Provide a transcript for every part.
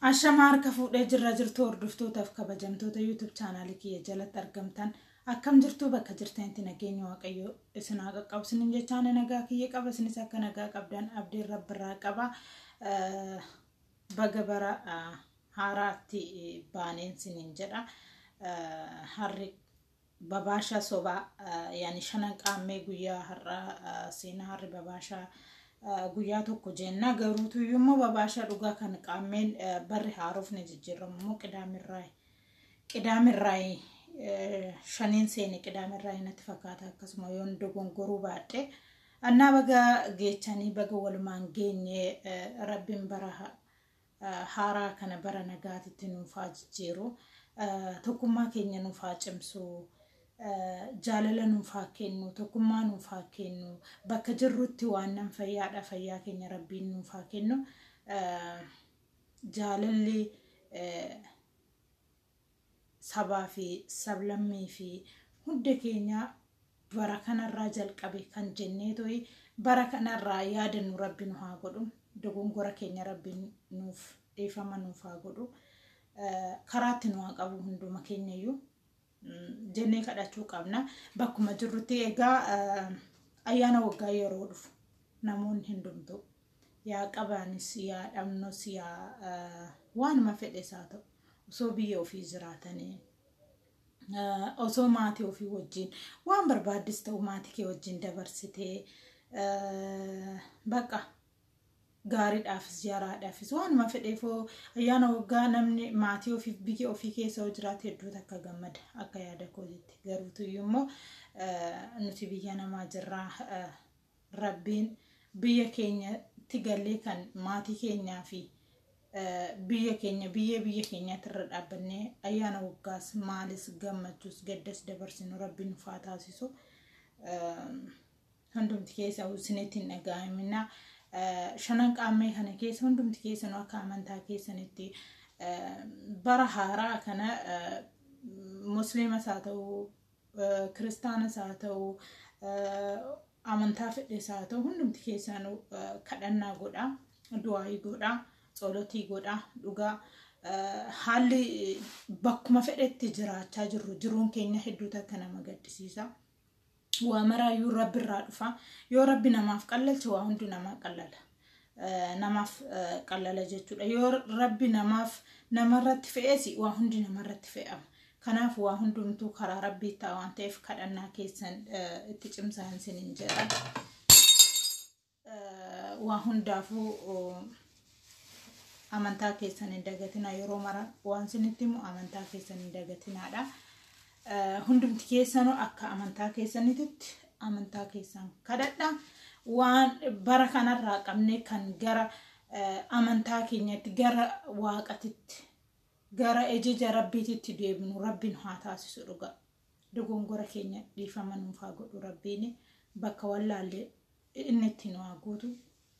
Ashamaa, harka fuudhee jirra jirtu hordoftootaaf kabajamtoota YouTube chaanaalii kiyya jalatti argamtan, akkam jirtu? Bakka jirtanitti nageenya Waaqayyoo isin haa qaqqabu isinin jechaan, nagaa kiyya qaba, isinis akka nagaa qabdan abdiin Rabbirraa qaba. Baga bara haaraatti baaneen isinin jedha. Harri babaasha sobaa, yaani shanan qaammee guyyaa har'aa seenaa harri babaashaa guyyaa tokko jenna. Garuutu immoo babaasha dhugaa kan qaammeen barri haarofni jijjiiramu immoo qidaamirraa shaniin seene, qidaamirraa natti fakkaata, akkasuma yoon dogongoruu baadhe. Annaa baga geechanii, baga walumaan geenye. Rabbiin bara haaraa kana bara nagaatitti nuuf haa jijjiiru, tokkummaa keenya nuuf haa cimsu, jaalala nuuf haa kennu, tokkummaa nuuf haa kennu. Bakka jirrutti waan nan fayyaadha, fayyaa keenya Rabbiin nuuf haa kennu. Jaalalli sabaa fi sablammii fi hunda keenya bara kanarraa jalqabe kan jennee to'i bara kanarraa yaadannu Rabbi nu haa godhu. Dogongora keenya Rabbiin nuuf dhiifama nuuf haa godhu, karaatti nu haa qabu hunduma keenyayyuu jennee kadhachuu qabna bakkuma jirrutti. Egaa ayyaana waggaa yeroo dhufu namoonni hundumtu, yaa qabaanis, yaa dhabnus, yaa waanuma fedhes haa ta'u, osoo biyya ofii jiraatanii, osoo maatii ofii wajjin waan barbaaddis ta'u maatii kee wajjin dabarsitee, bakka gaariidhaafis yaraadhaafis waanuma fedheefoo, ayyaana waggaa namni maatii ofiif biyya ofii keessa yoo jiraate hedduu takka gammada akka yaada kootitti. Garuutuyyuu immoo nuti biyya namaa jirraa. Rabbiin biyya keenyatti gallee kan maatii keenyaa fi biyya keenya biyya keenyaatti irra dhaabbannee ayyaana waggaas maalis gammachuus gaddas dabarsinu Rabbiin nuuf haa taasisu. Hundumti keessa isinitti hin dhaga'amina. Shanan qaammee kana keessa hundumti keessanuu akka amantaa keessanitti bara haaraa kana musliimas haa ta'u, kiristaanas haa ta'u, amantaa fedhes haa ta'u, hundumti keessanuu kadhannaa godhaa, du'aayii godhaa, tsolotii godhaa. Dhugaa haalli bakkuma fedhetti jiraachaa jirru, jiruun keenya hedduu takka nama gaddisiisa. Waa maraayyuu Rabbi irraa dhufa. Yoo Rabbi namaaf qallalche, waa hundi namaa qallala. Namaaf qallala jechuudha. Yoo Rabbi namaaf namarratti fe'es, waa hundi namarratti fe'ama. Kanaaf waa hundumtuu karaa Rabbii ta'a waan ta'eef kadhannaa keessan itti cimsaa isiniin jedha. Waa hundaafuu amantaa keessan hin dagatina. Yeroo mara waan isinitti himu amantaa keessan hin dagatinaadha. Hundumti keessanuu akka amantaa keessanitti amantaa keessan kadhadha. Waan bara kanarraa qabnee kan gara amantaa keenyatti, gara Waaqatitti, gara ejija Rabbiititti deebinu Rabbiin haa taasisu dhuga. Dogongora keenya dhiifama nuuf haa godhu Rabbiin, bakka wallaallee inni itti nu haa guutu,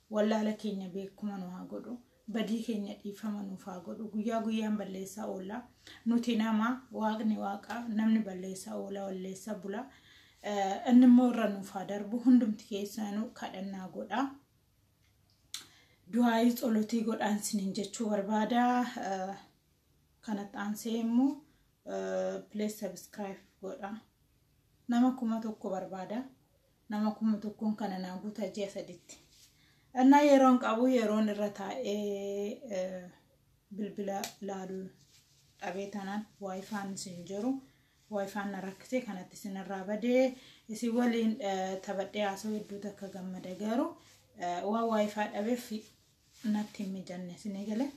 wallaala keenya beekuma nu haa godhu, badii keenya dhiifama nuuf haa godhu. Guyyaa guyyaan balleessaa oolla. Nuti nama, Waaqni Waaqa, namni balleessaa oola, balleessaa bula. Inni immoo irra nuuf haa darbu. Hundumti keessanuu kadhannaa godha. Du'aayii tsolotii godhaan isiniin jechuu barbaada. Kanatti aansee immoo please subscribe godha. Nama 1000 barbaada. Nama 1000n kana naa guutaa ji'a 3tti. Innaa yeroon qabu, yeroon irra taa'ee bilbila laaluu dhabee tanaan WiFi'n isin jiru. WiFi'n na rakkisee kanatti isinirraa badee. Isin waliin taphadhee haasa'uu hedduu takka gammada, garuu waan WiFi dhabeef natti hin mijanne isinii galee.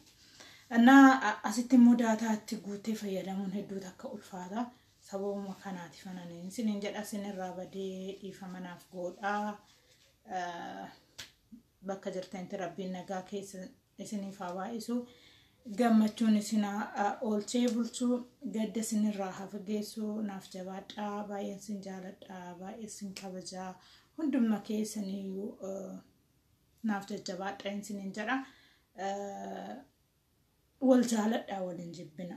Innaa asitti immoo data itti guutee fayyadamuun hedduu takka ulfaata. Sababuma kanaatiif anani isiniin jedha, isinirraa badee, dhiifama naaf godhaa. Bakka jirtanitti Rabbiin nagaa keessa isiniif haa baay'isu. Gammachuun isin oolchee bulchuu, gadda isinirraa haa fageessu. Naaf jabaadhaa. Baay'een isin jaaladhaa. Baay'ee isin kabajaa. Hunduma keessaniyyuu naaf jajjabaadhaa isiniin jedha. Wal jaaladhaa, waliin jibbina.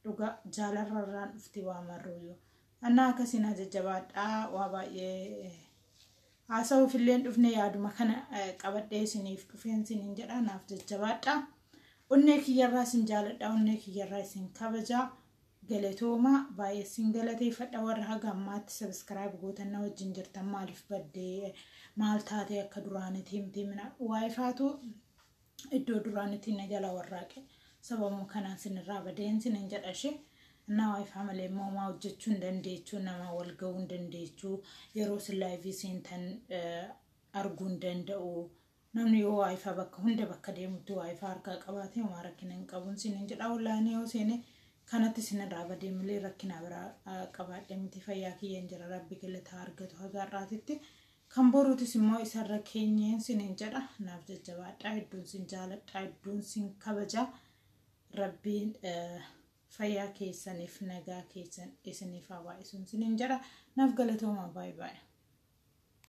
Dhugaa jaalarrarraan dhufti waa marruuyyuu. Annaa akkasiin haa jajjabaadhaa. Waa baay'ee haasa'uuf illee dhufne, yaaduma kana qabadhee isiniif dhufeen isiniin jedha. Naaf jajjabaadhaa. Onnee kiyyarraa isin jaaladha, onnee kiyyarraa isin kabajaa. Galatooma, baay'ee isin galateeffadha. Warra haga ammaatti subscribe gootan na wajjin jirtan, maaliif baddee, maal taatee, akka duraanitti himti mina WiFitu iddoo duraanitti na jala warraaqe, sababuma kanaan sinirraa badeen sinin jedha ishee. እና WiFi malee immoo homaa hojjechuu hin dandeechuu, nama wal ga'uu hin dandeechuu, yeroo isin live seentan arguu hin danda'u. Namni yoo WiFi bakka hunda bakka deemutti WiFi harkaa qabaate homaa rakkina hin qabuun sinin jedha. Online yoo seene kanatti sinirraa badee malee rakkina biraa qabaadhe miti. Fayyaa kiyyaan jira, Rabbi galataa argatu haga har'aatitti. Kan boruutis immoo isarra keenyeen sinin jedha. Naaf jajjabaadha. Hedduun sin jaaladha. Hedduun sin kabaja. Rabbiin fayyaa keessaniif nagaa keessan isiniif haa baay'isuun sinin jedha. Naaf galatooma, baay'ee baay'ee.